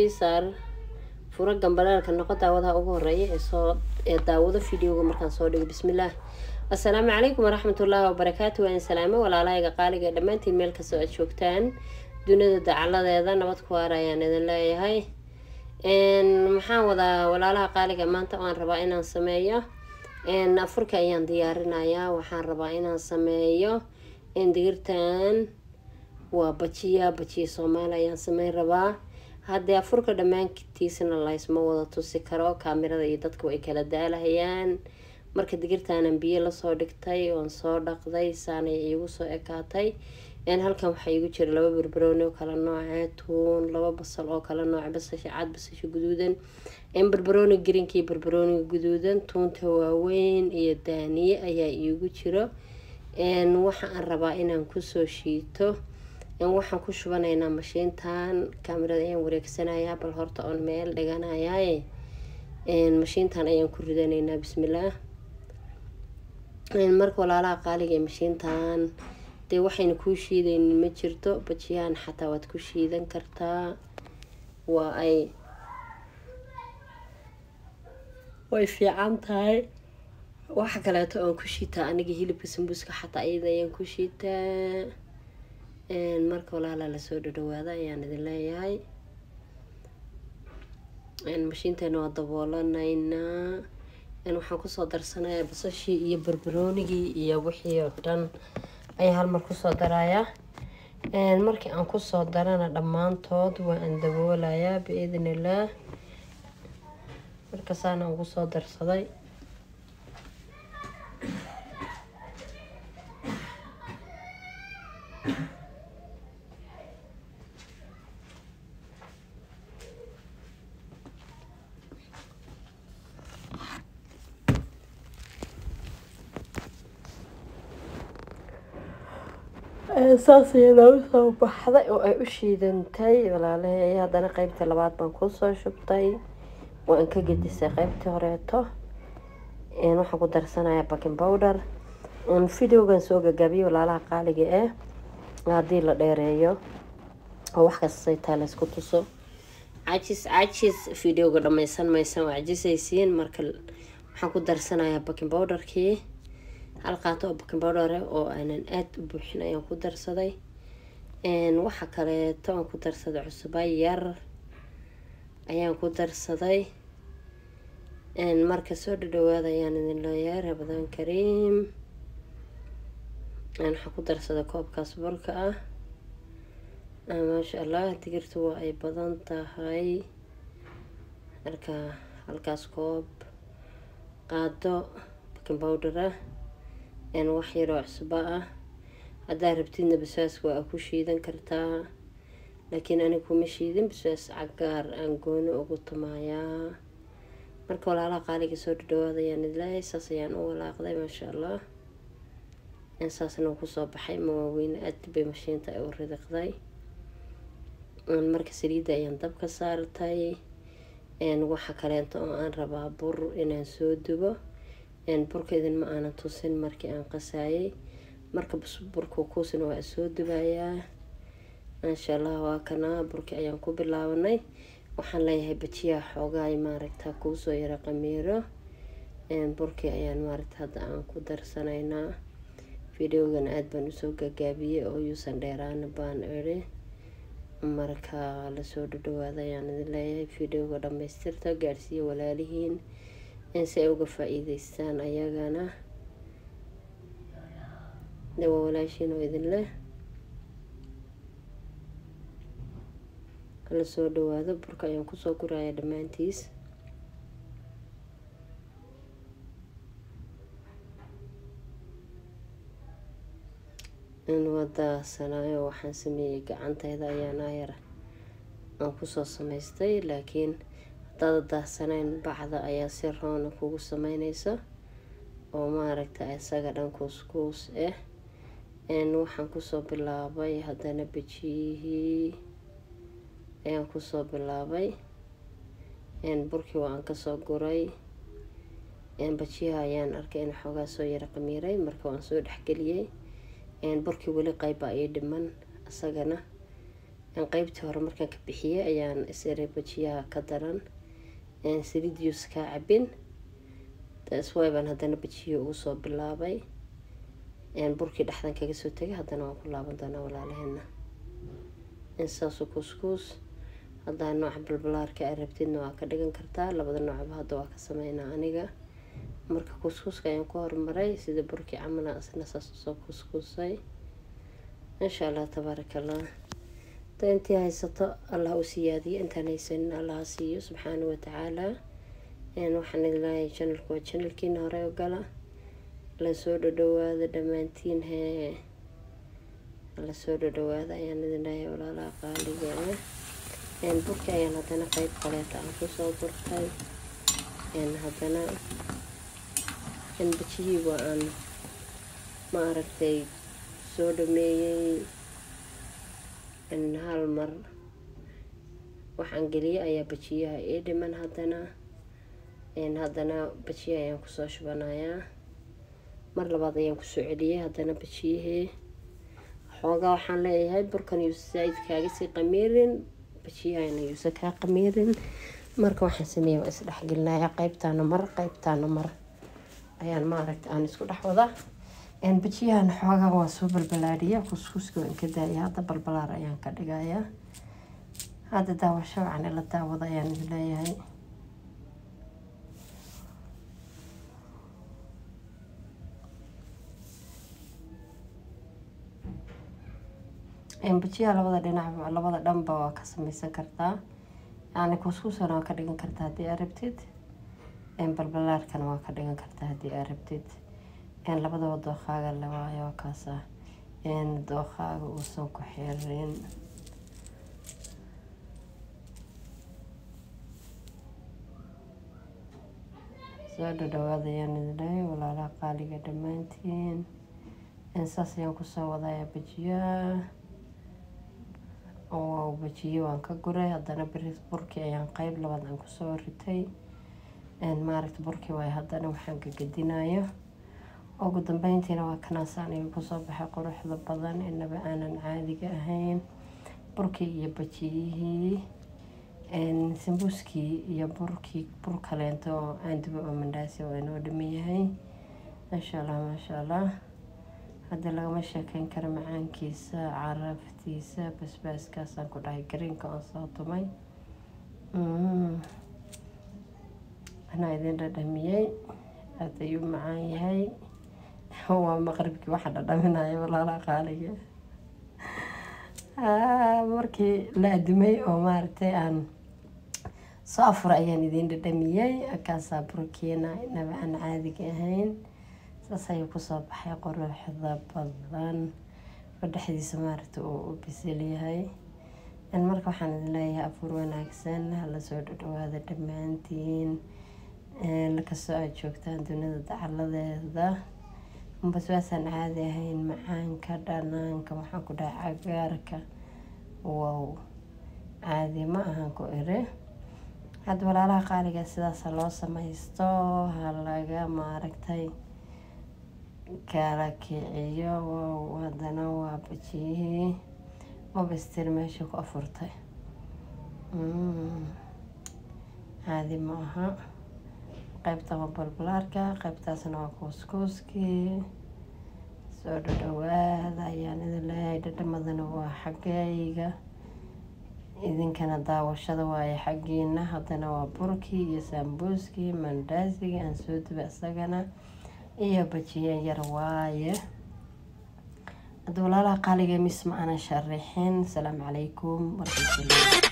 Sii saar, furo gambaleelka, noqo daawadaha ugu horeeya ee soo ee daawado videoga markaan soo dhigo. Bismillaah. Assalaamu calaykum waraxmatullaahi wabarakaatu. Waan salaamo walaalahayga qaaliga dhammaantiin, meel kastoo aad joogtaan dunida dacaladeeda, nabad ku waar ayaan idin leeyahay. Maxaan wadaa, walaalaha qaaliga? Maanta waan rabaa inaan sameeyo afurka ayaan diyaarinayaa. Waxaan rabaa inaan sameeyo digirtan, waa bajiya, bajiya Soomaali ayaan sameyn rabaa. Haddii afurka dhammaantiisna laysma wada tusi karo, kaamirada iyo dadka way kala daalahayaan. Marka digirtaanan biyo lasoo dhigtay oon soo dhaqday, saanay iigu soo ekaatay. Halkan waxaa iigu jira 2 barbarooni oo kala nooce, tuun, 2 basal oo kala nooce, basasha cad, basasha guduudan, barbarooni greenka iyo barbarooniga guduudan, tuunta waaweyn iyo daaniye ayaa iigu jiro. Waxa aan rabaa inaan kusoo shiito, waxaan ku shubanaynaa mashiintan. Kaamirada ayaan wareegsanayaa, bal horta oon meel dhiganayaaye, mashiintan ayaan ku ridanaynaa. Bismillaah. Marka walaalaha qaaliga ee mashiintan dee waxayna kuu shiidaynin ma jirto. Bajiyahan xataa waad ku shiidan kartaa, waa ay way fiican tahay. Waxa kaleeto oon ku shiitaa aniga hilibka sambuuska xataa iyada ayaan ku shiitaa. Marka walaala, lasoo dhadhawaada ayaan idin leeyahay. Mashiinteena waa daboolanaynaa. Waxaan kusoo darsanayaa basashii iyo barbaroonigii iyo wixii oo dhan ayaa hal mar kusoo darayaa. Markii aan kusoo darana dhammaantood waa aan daboolayaa biidn illaah. Markasaana ugu soo darsaday. Saas iyada usoo baxday oo ay u shiidantay, walaalahey. Haddana qeybta labaad baan kusoo shubtay, waan ka gedisay qeybtii horeeto. Waxaan ku darsanayaa baking powder. Videogan soo gagaabiyey, walaalaha qaaliga eh, haddii la dheereeyo oo wax kastay taa laysku tuso, cajis cajis videoga dhammaysan maysan, waa cajisaysiin. Marka waxaan ku darsanayaa baking powderkii, hal qaato oo baking powder oo aanan aada u buuxin ayaan ku darsaday. Waxa kaleeto aan ku darsaday cusuba yar ayaan ku darsaday. Marka soo dhadhawaada ayaan idin leeyahay. Ramadaan kariim. Waxaan ku darsaday koobkaas burka ah. Maasha Allah, digirtu waa ay badan tahay. Marka halkaas koob qaado baking powder ah, wax yaroo cusba ah. Haddaa rabtidna basbaaska waa ku shiidan kartaa, laakiin aniga kuma shiidin, basbaas cagaar aan gooni ugu tumayaa. Marka walaalaha qaaliga, soo dhadhawaada ayaan idlahay. Saas ayaan u walaaqday, maasha Allah, saasna kusoo baxay. Ma waaweyn, aad bay mashiinta ay u ridiqday. Marka saliidda ayaan dabka saartay. Waxa kaleento oo aan rabaa bur inaan soo dubo. Burka idin ma aanan tusin markii aan qasaayay. Marka burka kuusina waa soo dubayaa, maasha Allah. Waa kana burki ayaan ku bilaabanay. Waxaan leeyahay bajiyaha xoogaay maaragta kuusoo yaro qamiiro. Burkii ayaan maaragta hadda aan ku darsanaynaa. Videogan aada baan usoo gagaabiyey oo yuusan dheeraana baan iri. Marka lasoo dhadhawaada ayaan idin leeyahay. Videoga dhamaystirta, gaadhsiiya walaalihiin in si ay uga faa-iideystaan ayagana. Waa walaashiin oo idin leh, hala soo dhawaado. Burka ayaan kusoo guraya dhammaantiis. Wadaasanayo waxaan sameeyey gacantayda ayaan ayar aan kusoo samaystay, laakiin haddaada daahsanayn bacda ayaa si roona kugu sameyneysa oo maaragta isaga dhan kuuskuus ah. Waxaan kusoo bilaabay haddana bajiyihii ayaan kusoo bilaabay. Burkii waa aan kasoo guray. Bajiyaha ayaan arkay in xoogaa soo yara qamiiray, marka waan soo dhexgeliyey burkii. Weli qayb baa ii dhiman isagana. Qaybtii hore markaan ka bixiyay ayaan is-iray bajiyaha ka daran saliidiisa kaa cabin. Taas waay baan haddana bajiyo ugu soo bilaabay. Burkii dhexdan kaga soo tegay, haddana waan ku laaban doonaa walaalaheena. Saasu kuskuus haddaa nooca balbalaarka aad rabtidna waa ka dhigan kartaa, labada noocba hadda waa ka sameynaa aniga. Marka kuskuuska ayaan ku horumaray sida burkii camala, isna saas usoo kuskuusay. Insha Allah tabaaraka Allah. Intii haysato Allah u siyaadiyo, intaan haysanin Allah siiyo subxaana watacaala. Waxaan idin leeyahay channelku waa channelkiina hore u gala, lasoo dhadhawaada dhammaantiin. Hee, lasoo dhadhawaada ayaan idin leeyahay walaalaha qaaliga ah. Burki ayaan haddana qeyb kaleeta aan kusoo gurtay. Haddana bajiyii waa aan ma aragtay soo dhameeyey. Hal mar waxaan geliyay ayaa bajiyaha ii dhiman. Haddana bajiyaha ayaan kusoo shubanayaa. Mar labaad ayaan kusoo celiyay haddana bajiyihii. Xoogaa waxaan leeyahay burkan yuusa zaaid kaaga sii qamiirin, bajiyahana yuusa kaa qamiirin. Marka waxaan sameeyay waa isdhexgelinayaa, qeybtaana mar qeybtaana mar ayaan maaragta aan isku dhex wadaa. Bajiyahan xoogaa waa soo balbalaadhiya, kuskuuska waan ka daaya, hadda balbalaar ayaan ka dhigayaa. Hadda daawasho wacan ila daawada ayaan idin leeyahay. Bajiyaha labada dhinac, labada dhanba waa ka sameysan kartaa, yani kuskuusana waa ka dhigan kartaa haddii aad rabtid, balbalaarkana waa ka dhigan kartaa haddii aad rabtid. Labadaba dookhaaga le waayo, waa kaasa dookhaaga uusan ku xirin. Soo dhadhawaada ayaan idin leeyahay walaalaha qaaliga dhammaantiin. Saas ayaan kusoo wadayaa bajiyaha oo bajiyo waan ka guray. Haddana beri burkii ayaan qeyb labaad aan kusoo ritay maaragta burkii waayo. Haddana waxaan gagadinayo ugu dambeyntiina waa kanaasaan igu kusoo baxay quruxda badan inaba aanan caadiga ahayn. Burkii iyo bajiyihii, sambuuskii iyo burkii, bur kaleento oo aan dubo oo mandhaasi waa inoo dhiman yahay maasha Allah, maasha Allah. Hadda lagama sheekeyn karo macaankiisa, caraftiisa, basbaaskaasaan ku dhahay gareenka oon soo tumay. Anaa idin dhadhamiyey, aada ayuu macaan yahay. Waa maqribkii waxa dhadhaminaya walaalaha qaaliga. Markii la adumay oo maaragtay aan soo afura ayaan idin dhadhamiyey. Kaasaa burkeena inaba aan caadiga ahayn, saas ayuu kusoo baxay quruxda badan oo dhexdiisa maaragta uu u bisil yahay. Marka waxaan idin leeyahay afur wanaagsan, hala soo dhadhawaada dhammaantiin lakastoo aad joogtaan dunida dacaladeeda. Basbaasaan caadi ahayn, macaanka, dhanaanka, waxaan ku dhahay cagaarka, wow, caadi ma ahan ku iri. Hadda walaalaha qaaliga sidaasa loo sameysto, ha laga maaragtay kala kiciyo. Wow, haddana waa bajiyihii mabastir meesha ku afurtay, caadi ma aha. Qaybta waa balbalaarka, qaybtaasna waa kuuskuuskii. Soo dhadhawaada ayaan idin leeyahay. Dhadhamadana waa xaggayga, idinkana daawashada waaye xaggiina. Haddana waa burkii iyo saambuuskii mandaasigii aan soo dubay isagana iyo bajiye yar waaye. Hadda walaalaha qaaliga mis ma aanan sharaxin. Asalaamu calaykum waraxmatullahi.